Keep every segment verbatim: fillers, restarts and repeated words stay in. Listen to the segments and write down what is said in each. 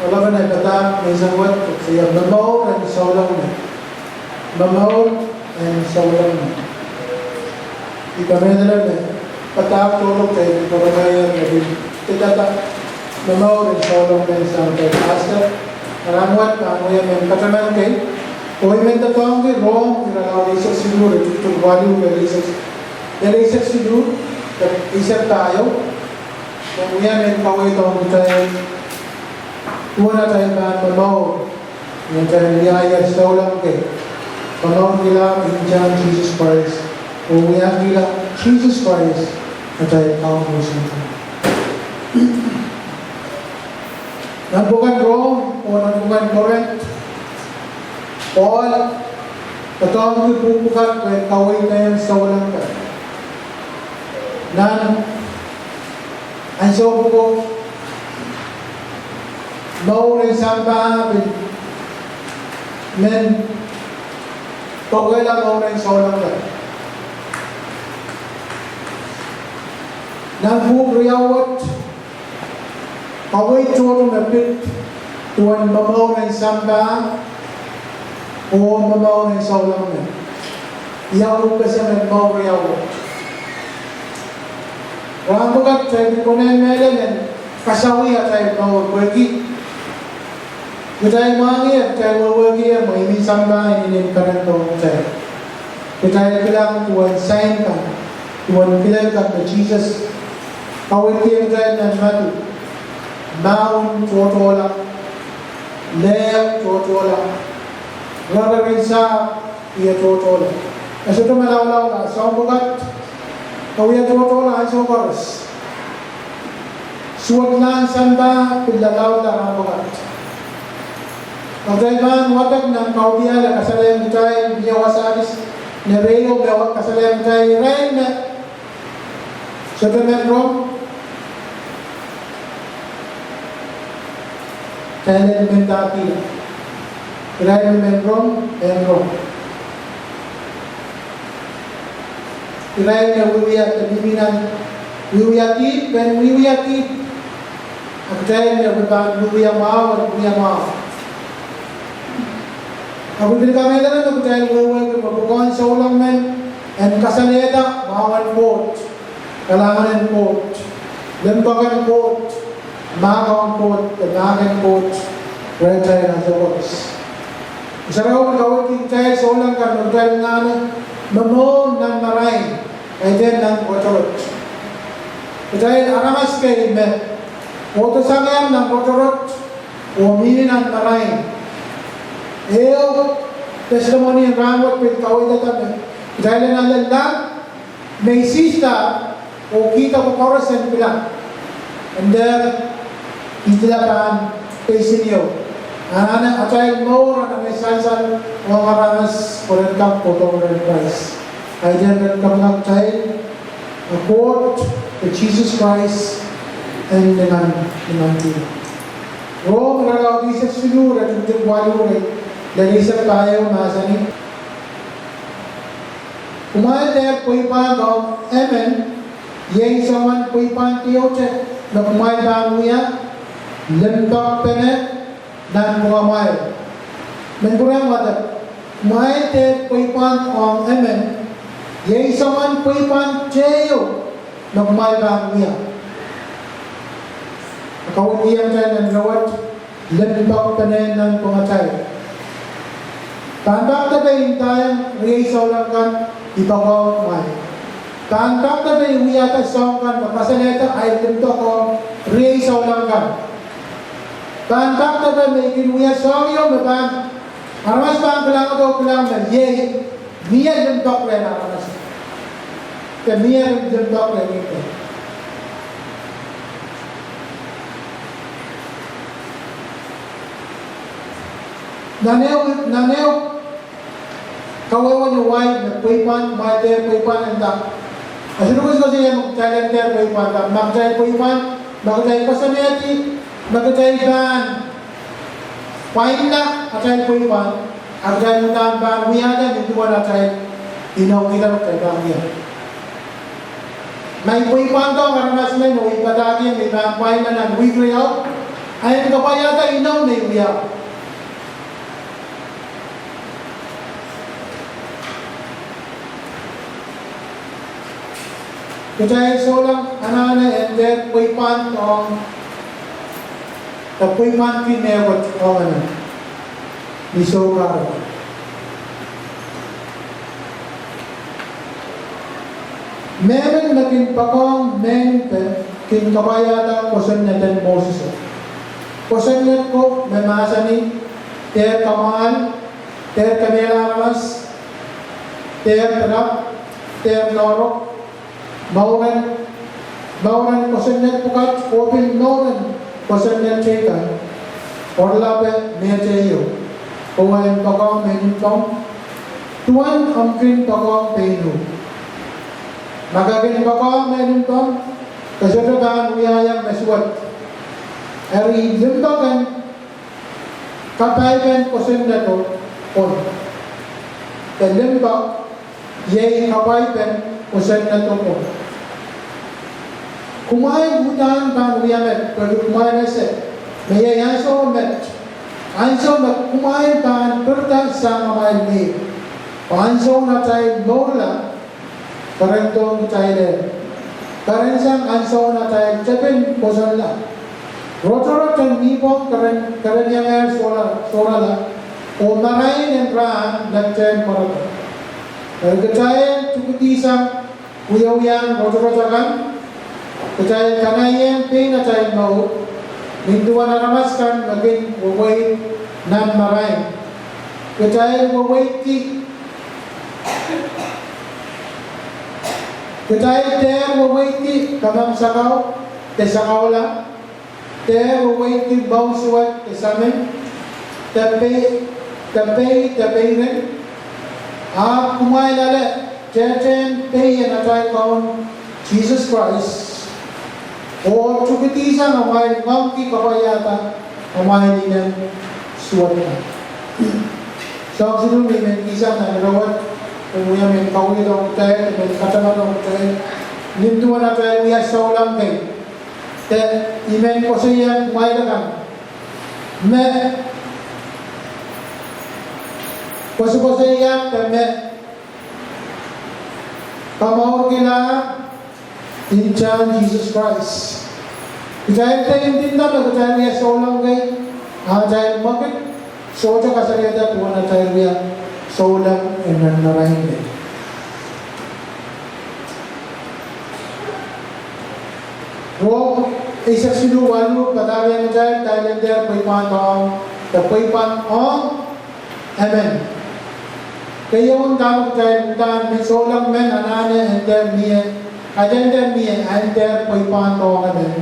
Ohl emen me padahk menseng wet, koasoia momour en souleng men. Momour en souleng men. I kamehlele me padahk tohto kitail pil pwurehng ie me pil kihda momour en souleng men sang kitail pastor. Rahn wet pahn wia mehn kataman kei. Oh I men doadoahngki Rom irelaud eisek siluh, iretikitik waluh, iretikitik eisek siluh, eisek pahieu. Ih me wia mehn kaweid ong kitail, duwen atail pahn momour, ni atail wiahier souleng kei, momourkihla ntahn Sises Krais, oh wiahkihla Sises Krais atail Kaun oh Sounkomour. Nan pwuken Rom oh nan pwuken Korint, Pohl doadoahngki pwuhk pwukat pwe kaweid en souleng kan. Nan ansou pwuko, mour en sampah pil men pokehla mour en souleng kan. Nan pwuhk riau wet, kaweid tohto me pid duwen momour en sampah oh momour en souleng men. Ia uhpeseng en mour riau wet? Rahn pwukat kitail pil konehng mehlel en kasawih atail mour pwehki kitail mwahngih, kitail wehwehki me imwin sampah inenen keren dohng kitail. Kitail kilang duwen sain kan, duwen kilel kan me Sises kawehwehki kitail nan Madiu: mahwen tohtohla, leh tohtohla, rerrek en sahpw wie tohtohla. E sohte malaulau la, soahng pwukat e wie tohtohla ansou koaros. Suwedlahn sampah pil lalaudla rahn pwukat. Kitail pahn wadek nan kaudiahl e kasalehng kitail, mie wasa kis nereio me kasalehiong kitail irail me sohte men rong, kitail en mendahkihla. Irail me men rong, en rong. Irail me wiewia, de mihmi nan wiewia dihp, pahn wiewia dihp. A kitail me pahn wiewia mwahu, en wiewia mwahu. A pil kamehlele me kitail wehwehki me pwukoahn souleng men en kasalehda mwahu en Koht, kalahngan en Koht, limpoak en Koht, mahk en Koht, de mahk en Koht rehtail ansou koaros. Sarawi kaweidki kitail souleng kan me kitail anahne momour nan marain, kaidehn nan rotorot. Kitail aramas kei me kohdo sang nan rotorot oh mihmi nan marain. Ehu testimony en rahn wet pil kaweidada me kitail en ale lap me I sihsda oh kihda koaros en kilang, and then I dila pahn peisin ieu. Anahne atail mour anahne sansal ong aramas pwe ren kak kohdo rehn Krais. Kaidehn ren kak kitail, a Koht, a Sises Krais en lingan, lingan dihp. Rom irelaud eisek siluh, iretikitik waluh, iretikitik eisek pahieu mahsanih: Kumwail dehr pweipwand ong emen, iei soangen pweipwand teiote me kumwail pahn wia limpoakpene nanpwungamwail. Men pwurehng wadek: Kumwail dehr pweipwand ong emen, iei soangen pweipwand teio me kumwail pahn wia. Kaweid iang kitail nan rewet limpoakpene nanpwungatail. Pahn pak depe I ndaiong riei souleng kan I poakohng kumwail? Pahn pak depe I wiahda soahng kan me kasalehda ahi limpoak ong riei souleng kan? Pahn pak depe me I kin wia soahng ieu me pahn, aramas pahn kilangdo, kilang me iei mie limpoak rehn aramas, de mie limpoak rehn irail? Nan ehu, nan ehu kawehwe ni wai me pweipwand, kumwail dehr pweipwand, e nda, e sohte koasoakoasoia me kitail en dehr pweipwand. Ma kitail pweipwand, ma kitail koasoanehdi me kitail pahn pwainla atail pweipwand, a kitail uhdahn pahn wiahda ni duwen atail inoukihda me kitail pahn wia. Ma I pweipwand ong aramas men oh I padahkihong me I pahn pwainla nan wihk riau, Ahi kapwaiada inou me I wia. Kitail souleng anahne en dehr pweipwand ong, de pweipwandki mehkot ong emen. Ni sohte kahrepe. Mehmen me kin poakohng mehn impe kin kapwaiada kosonned en Moses. Kosonned ko me mahsanih, dehr kamwahl, dehr kemehla aramas, dehr pilap, dehr noahrok, mouren, mouren kosonned pwukat, oh pil mouren kosonned teikan. Oaralape mehteio, oh en poakohng mehn impomw, duwen omw kin poakohng pein uhk. Ma ke kin poakohng mehn impomw, ke sohte pahn wiahiong me suwed. Eri limpoak en kapaipen kosonnedo pwon. De limpoak iei kapaipen kosonnedo pwon. Kumwail uhdahn pahn wia met, pwehki kumwail ese me iei ansou met, ansou me kumwail pahn pirida sang amwail mih. Pwe ansoun atail mourla, peren dohng kitail, peren sang ansoun atail tepin pwosonla. Rotorot en nipwong keren, kereniengehr sohla, sohlala, oh marain en rahn lektehn pweredo. Eri kitail tukidihsang wiawiahn rotorot akan, kitail kanaiehng pein atail mour, nin duwen aramas kan me kin weweid nan marain. Kitail weweidki, kitail dehr weweidki kamamsakau de sangaula, dehr weweidki mour suwed de samin, de pei, de pei, de peirin, ahpw kumwail ale tehtehn pei en atail Kaun Sises Krais, oh tukidihsang amwail ngoangki kapwaiada amwail inen suwed kan. Soahng siluh me I men kihsang nan ire wet, en wia mehn kaweid ong kitail, mehn kataman ong kitail, nin duwen atail wia souleng kei. De I men koasoiahng kumwail akan me koasokoasoiahng de me kamourkihla ntahn Sises Krais. Kitail dehr ndinda me kitail wia souleng kei, a atail mwekid sohte kasalehda duwen atail wia souleng en nan marain kei. Rom eisek siluh waluh padahkiong kitail, kitail en dehr pweipwand ong, de pweipwand ong emen. Keieun dahme kitail uhdahn, me souleng men anahne en dehr mie, kaidehn dehr mie, en dehr pweipwand ong emen.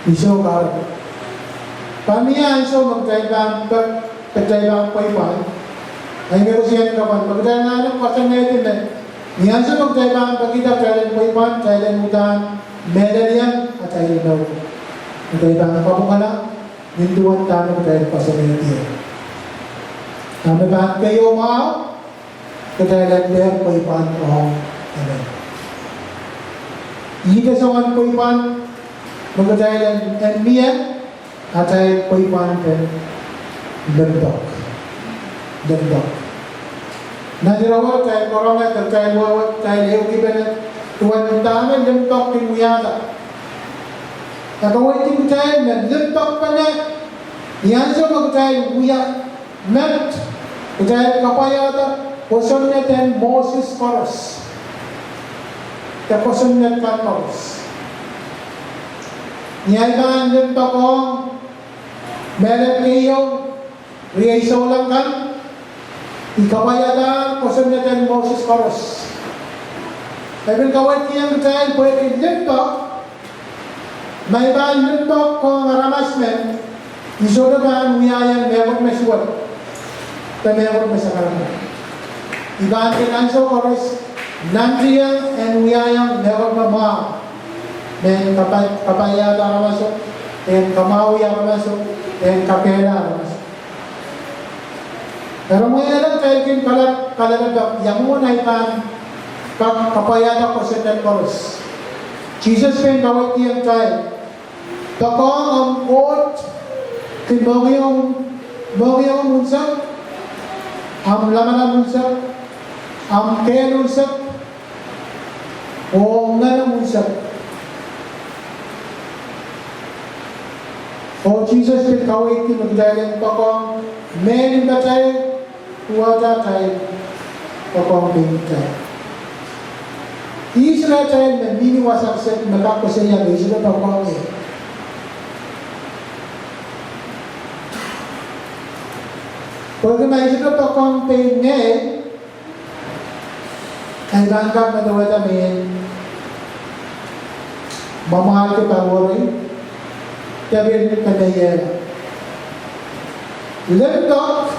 Ni soh kahrepe. Pwe mie ansou me kitail pahn pek, kitail pahn pweipwand. Ahi me koasoiahn kapwand, pwe kitail anahne koasoanehdi me, ni ansou me kitail pahn pekihda kitail en pweipwand, kitail en uhdahn mehleliong atail inoun. Kitail pahn kapwungala, nin duwen dahme kitail koasoanehdi. Dahme pahn keieu mwahu, kitail en dehr pweipwand ong emen. Ihte soangen pweipwand me kitail en, en mie, atail pweipwand en limpoak. Limpoak. Nan ire wet kitail karonge, kitail wehwe, kitail ehukipene duwen dahme limpoak kin wiahda. E kaweidki kitail me limpoakpene, ni ansou me kitail wia met, kitail kapwaiada kosonned en Moses koaros, de kosonned kan koaros. Ni ahi pahn limpoak ong mehlel keieu, riei souleng kan, I kapwaiada kosonned en Moses koaros. E pil kaweidkihong kitail pwehki limpoak, ma I pahn limpoak ong aramas men, I sohte pahn wiahiong mehkot me suwed, de mehkot me sakaradahn. I pahn kin ansou koaros nantihong en wiahiong mehkot me mwahu, mehn kapai, kapaiada aramaso, mehn kamwahwihala aramaso, mehn kakehlala aramaso. Eri mweiala kitail kin kalap, kalelapak, ia mwomwen ahi pahn ka, kapwaiada kosonned koaros. Sises pein kaweidkihong kitail, poakohng omw koht, mohngiong, mohngiong unsek, ahmw lamalam unsek, ahmw kehl unsek, oh ngeno unsek. Oh Sises pil kaweidki me kitail en poakohng mehn mpatail, duwehte atail poakohng pein kitail. Ihs rehtail me mihmi wasa kiset me kak koasoia me I sohte poakohng ie? Pwehki ma I sohte poakohng pein ngehi, I pahn kak medewehda me I en mwamwahlki pahn weri, de pil kemeiehla. Limpoak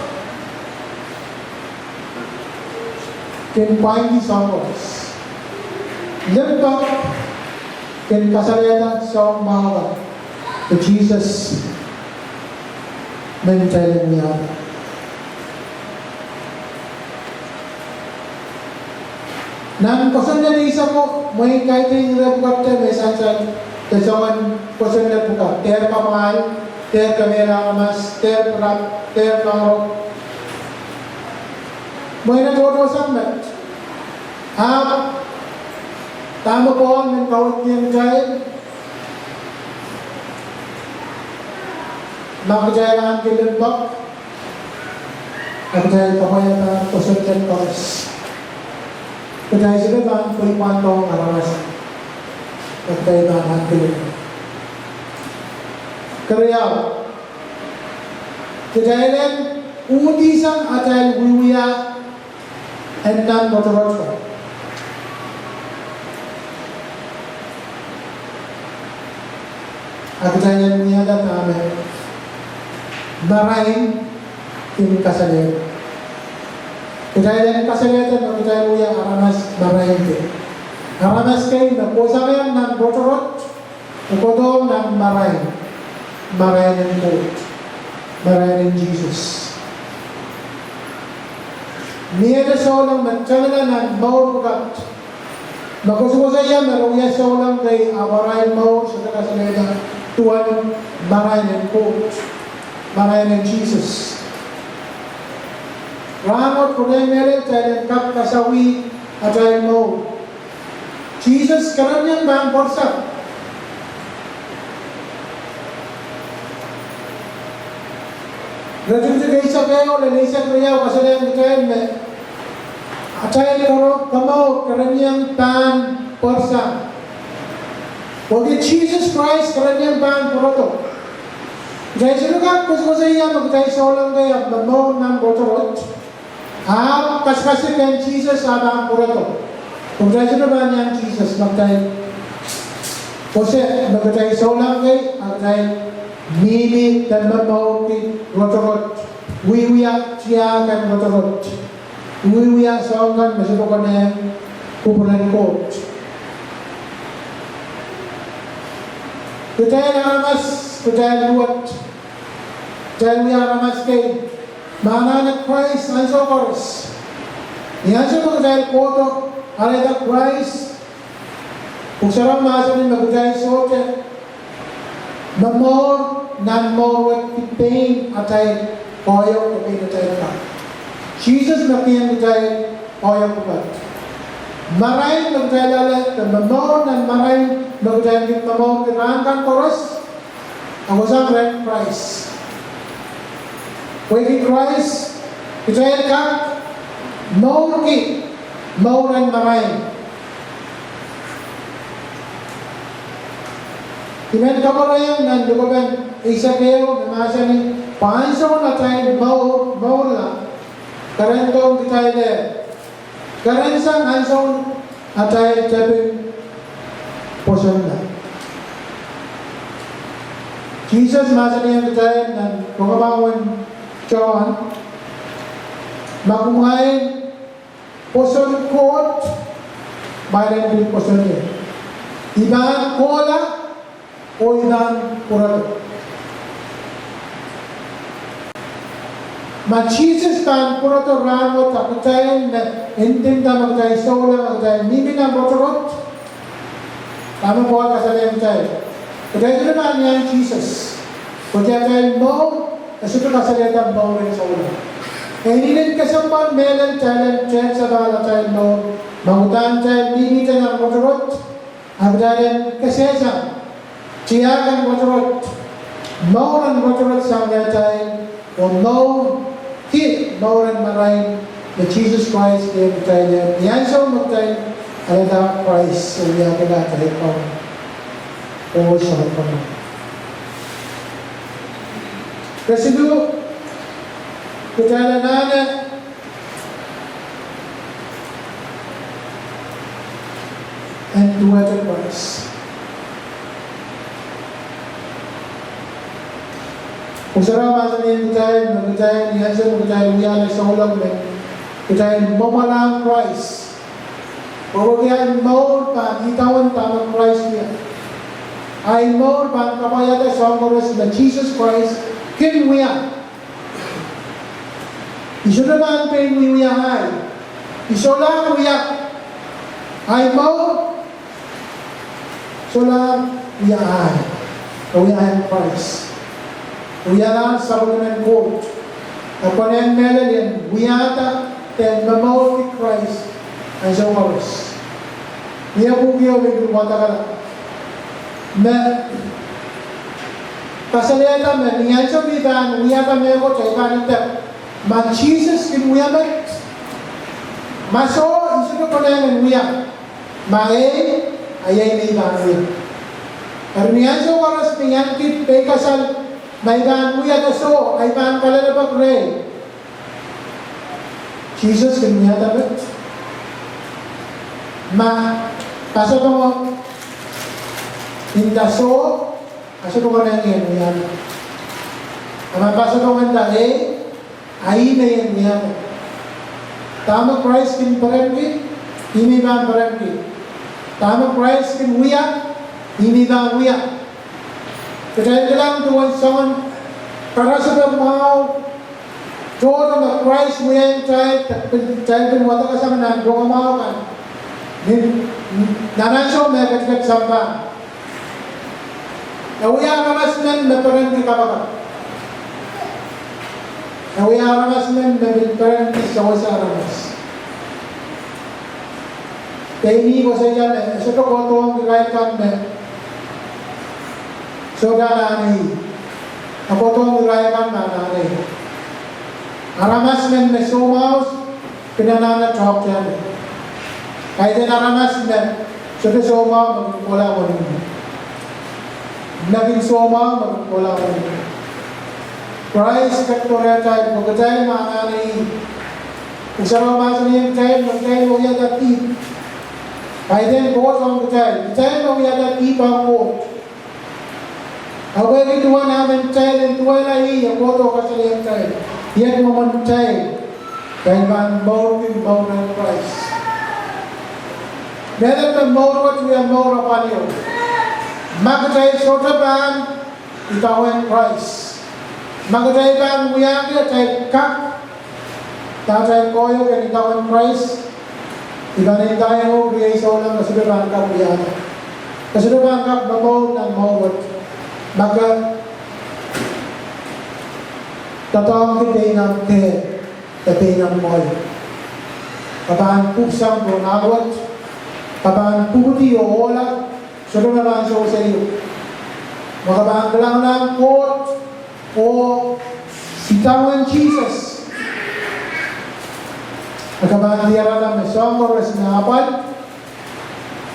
kin pwaindi soahng koaros. Limpoak kin kasalehda soahng mwahu kan me Sises men kitail en wiahda. Nan kosonned eisek ko, mwein kaidehn ire pwukat de me sansal de soangen kosonned pwukat: dehr kamwahl, dehr kemehla aramas, dehr pirap, dehr kahrok. Mwein e tohtohsang met. Ahpw dahme Pohl men kaweidkihong kitail? Ma kitail ahneki limpoak, ma kitail kapwaiada kosonned koaros, kitail sohte pahn pweipwand ong aramas. Ma kitail pahn ahneki limpoak. Keriau, kitail en uhdihsang atail wiewia en nan rotorot. A kitail en wiahda dahme marain kin kasalehda. Kitail en kasalehda me kitail wia aramas marain kei. Aramas kei me kohsang nan rotorot, oh kohdohng nan marain, marain en Koht, marain en Sises. Miehte souleng me tengala nan mour pwukat me kosokosoia me re wia souleng kei ahpw arail mour sohte kasalehda duwen marain en Koht, marain en Sises. Rahnwet, pwehki mehlel kitail en kak kasawih atail mour. Sises kerenieng pahn pworsang. Iretikitik eisek ehu lel eisek riau kasalehiong kitail me atail komour kerenieng pahn pworsang. Pwehki Sises Krais kerenieng pahn pwurodo, kitail sohte kak kosokosoia me kitail souleng kei ahpw momour nan rotorot, ahpw kasikasik en Sises ahpw pahn pwurodo. Kitail sohte pahn iang Sises ma kitail pwoson me kitail souleng kei, a kitail mihmi de momourki rotorot, wiewia tiahk en rotorot, wiewia soahng kan me sohte konehng kupwuren Koht. Kitail aramas, kitail luwet, kitail wia aramas kei me anahne Krais ansou koaros. Ni ansou me kitail kohdo alehda Krais, Pwuhk Sarawi mahsanih me kitail sohte momour nan mour wet ki pein atail koahiek de pein atail kak. Sises me kihong kitail koahiek pwukat. Marain me kitail ale de momour nan marain me kitail kin momourki rahn kan koaros, e kohsang rehn Krais. Pwehki Krais, kitail kak mourki mour en marain. I men kapwurehiong nan lukepen eisek ehu me mahsanih, pwe ansoun atail mour, mourla, kerendohng kitailehr, kerensang ansoun atail tepin pwosonla. Sises mahsanihong kitail nan Pwuken John, ma kumwail pwoson Koht, kumwail en pil pwoson ie. I pahn kohla, oh I pahn pwurodo. Ma Sises pahn pwurodo rahnwet, a kitail me ndinda me kitail souleng, a kitail mihmi nan rotorot, dahme Pohl kasalehiong kitail? Kitail sohte pahn iang Sises. Pwe atail mour, e sohte kasalehda mour en souleng. E inenen kesempwal mehlel kitail en tehk sapahl atail mour, ma uhdahn kitail mihmihte nan rotorot, a kitail en kesehsang tiahk en rotorot, mour en rotorot sang rehtail, oh mour ki mour en marain, me Sises Krais kin kitail, ni ansou me kitail alehda Krais, oh wiahkihla atail power. Oh sohte. Kesiluh, kitail anahne en duwehte Krais. Pwuhk Sarawi mahsanihong kitail, me kitail, ni ansou me kitail wiahla souleng men, kitail mwomwalahng Krais. Pwehki ahi mour pahn idawehn dahme Krais wia. Ahi mour pahn kapwaiada soahng koaros me Sises Krais kin wia. I sohte pahn pein wiewia ahi. I solahr wia. Ahi mour solahr wia ahi. Wia ahi Krais. Wialahr sapwellimen Koht. E konehng mehlel en wiahda de momourki Krais ansou koaros. Mie pwuhk ieu me I pil wadekala, me kasalehda me ni ansou me I pahn wiahda mehkot, I pahn idek ma Sises kin wia met. Ma soh, I sohte konehng en wia. Ma ehi, a iei me I pahn wia. Eri ni ansou koaros me I ahneki peikasal ma I pahn wiahda soh, I pahn kalelapak rehi. Sises kin wiahda met. Ma pasapeng nda soh, a sohte konehng en wiahda. A ma pasapeng nda ehi, a ih me I en wiahda. Dahme Krais kin perenki, ih me I pahn perenki. Dahme Krais kin wia, ih me I pahn wia. Kitail kilang duwen soangen karasepe mwahu tohto me Krais wiahiong kitail, de pil, kitail pil wadek sang nan rongamwahu kan. Ni, nan ansou me e ketiket sampah, e wia aramas men me perenki kapakap. E wia aramas men me pil perenki sewese aramas. Pein ih koasoia me e sohte kohdohng irail kan me sohte anahne ih. E kohdohng irail kan me anahne ih. Aramas men me soumwahu kin anahne toahkte men. Kaidehn aramas me sohte soumwahu me kin kohla wenihmw. Me kin soumwahu me kin kohla wenihmw. Krais ketido rehtail, pwe kitail me anahne ih. Pwuhk Sarawi mahsanihong kitail me kitail wiahda dihp. Kaidehn Koht ong kitail, kitail me wiahda dihp ong Koht. Ahpw pwehki duwen amen kitail en duwehla ih, e kohdo kasalehiong kitail iet mwomwen kitail, kitail pahn mourki mour en Krais. Mehlel me mour wet wia mour apwal ieu. Ma kitail sohte pahn idawehn Krais. Ma kitail pahn wiahki atail kak, atail koahiek en idawehn Krais, I pahn ndaiong riei souleng, e sohte pahn kak wiahda. E sohte pahn kak momour nan mour wet. Ma ke doadoahngki pein ahmw kehl, de pein ahmw koahiek, ke pahn pwupwusang pohn ahl wet, ke pahn pwupwudi oh ohla, sohte me pahn sewese ih. Ma ke pahn kilangalahng Koht oh idawehn Sises, a ke pahn diarada me soahng koaros me apwal,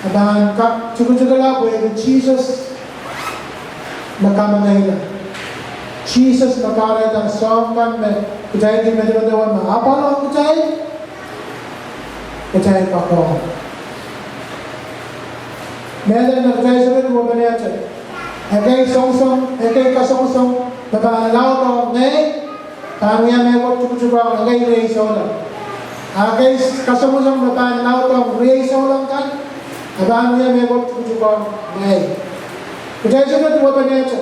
e pahn kak tikitikala pwehki Sises me kamamaila. Sises me kahrehda soahng kan me kitail kin medemedewe me apwal ong kitail, kitail kak ong. Mehlel me kitail sohte duwepenehte ekei songosong, ekei kasongosong me pahn laudohng ngehi, pahn wia mehkot tikitik ong ekei riei souleng. A ekei kasongosong me pahn laudohng riei souleng kan, e pahn wia mehkot tikitik ong ngehi. Kitail sohte duwepenehte.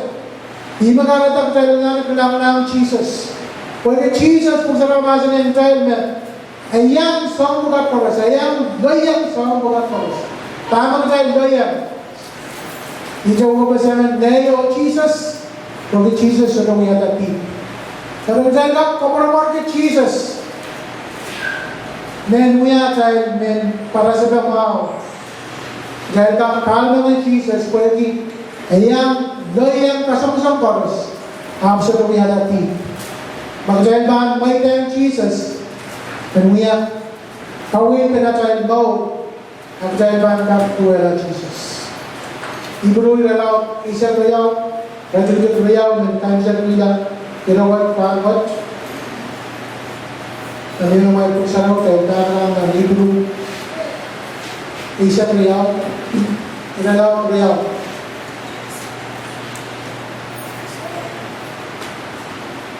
Ih me kahrehda kitail anahne kilangalahng Sises. Pwehki Sises, Pwuhk Sarawi mahsanihong kitail me e iang soahng pwukat koaros, e iang loieng soahng pwukat koaros. Dahme kitail loieng? Ihte wehwehki me ngehi oh Sises, Pwehki Sises sohte wiahda dihp. Eri kitail kak koapworopworki Sises, mehn wia atail mehn parasipe mwahu. Kitail kak kahlemengih Sises pwehki e iang loieng kasongosong koaros, ahpw sohte wiahda dihp. Ma kitail pahn mweidehng Sises, mehn wia kaweid en atail mour, a kitail pahn kak duwehla Sises. Ipru irelaud eisek riau, iretikitik riau, mehn kaimwisekla irewet, pahr wet. Nan ieu mwail pwuhk sarawi, kitail pahn kak nan Ipru eisek riau, irelaud riau.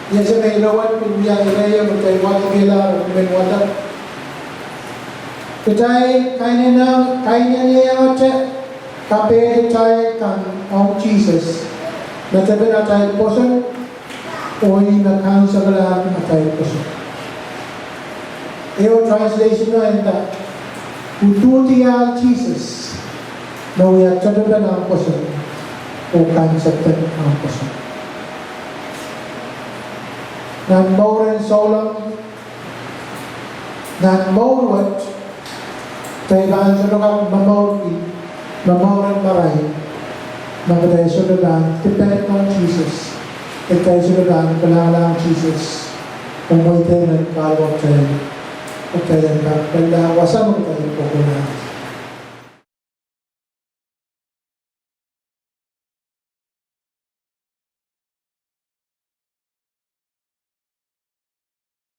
Iese me irewet pil wia ire ieu me kitail wadekihlahr, me wadek. Kitail kainene, kainenehiengete kapehdatail kan ong Sises, me tepin atail pwoson, oh ih me kansensuwed atail pwoson. Ehu translation o nda, ududiahl Sises, me wia tepipen ahmw pwoson, oh kansensuwed ahmw pwoson. Nan mouren souleng, nan mour wet, kitail pahn sohte kak momourki, momouren marain, ma kitail sohte pahn depend on Sises, kitail sohte pahn kilangalahng Sises, oh mweidehng kahlap kitail, kitail en kak pil wasa me kitail kohkohlahng.